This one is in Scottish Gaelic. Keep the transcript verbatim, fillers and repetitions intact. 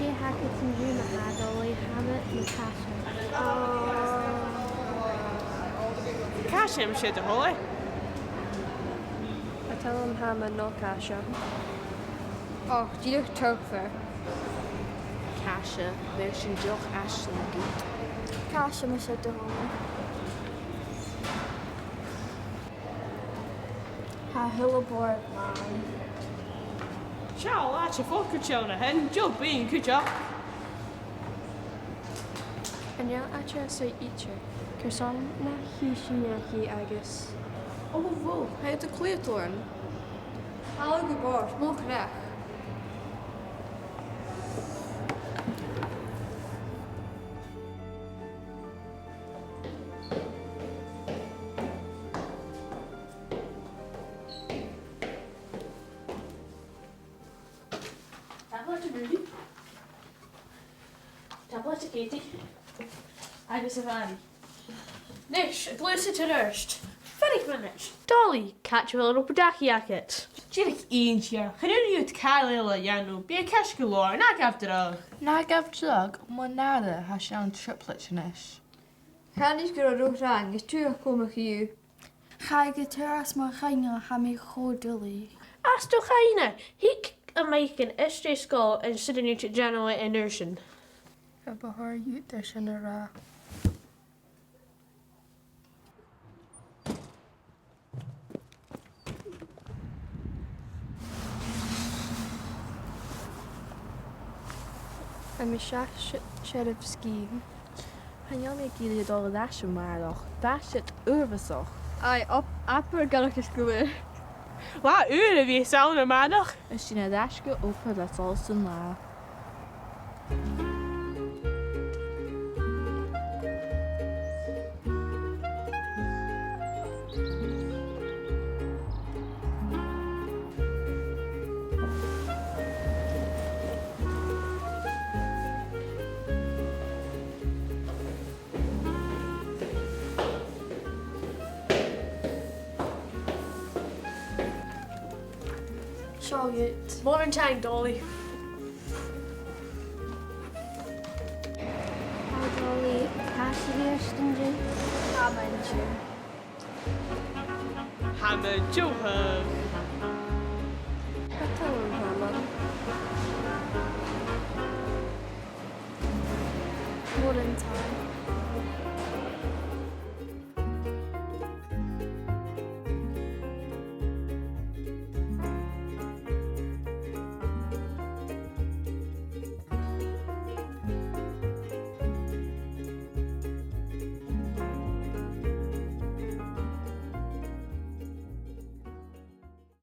Dè th' agad an-diugh, ma-thà, a Dholaidh? Tha mi na càise. Càise, ma-thà, a Dholaidh. Tha mi na càise. Och, dìreach tofa. Càise, bheir sinn deoch aisling dhut. Càise, ma-thà, a Dholaidh. Tha a h-uile bòrd làn. Seall, àite focal teann a th' ann, deagh bhinn cuideachd. An e àite suidhichte? Carson nach chì sinn e agus... O, bhò, tha iad a' cluich oirnn. Tha iad gu bòrd, mo chreach. Tapadh leibh, Ruairidh. Tapadh leibh, Katie. Agus a Mhàiri. Nis, a' gluasad air adhart. Feuch mi a-nis. Dolly, càit a bheil an ròpa dachaigh agad? Dìreach innse. Chan urrainn dhut càil eile a dhèanamh. Bidh e ceart gu leòr. Na gabh dragh. Na gabh dragh, mo nàire, tha sinn trioblaid a-nis. Chan eil e ro thrang, is tu a' cumail a-mach. Chaidh gu turas mo chuimhne, tha mi cho duilich. Às do chuimhne, thig a-mach an-dràsta dhan sgoil an sin an-diugh dèanamh an uair sin. Cha bu chòir dhut sin a ràdh. Tha mi seachd, se-, searbh sgìth. Chan eil mi ag iarraidh a dhol air ais a-màireach. Bha siud uabhasach. Aidh, ab-, abair goireas gu lèir. Latha ùr a bhios ann a-màireach. Is sinn air ais gu obair le solas an latha. Seo dhut. Mòran taing, Dolly. Hi, Dolly. Tha sibh a-rithist an-diugh? Tha mi an-diugh. Tha mi an-diugh. Càit a bheil an t-àm? Mòran taing.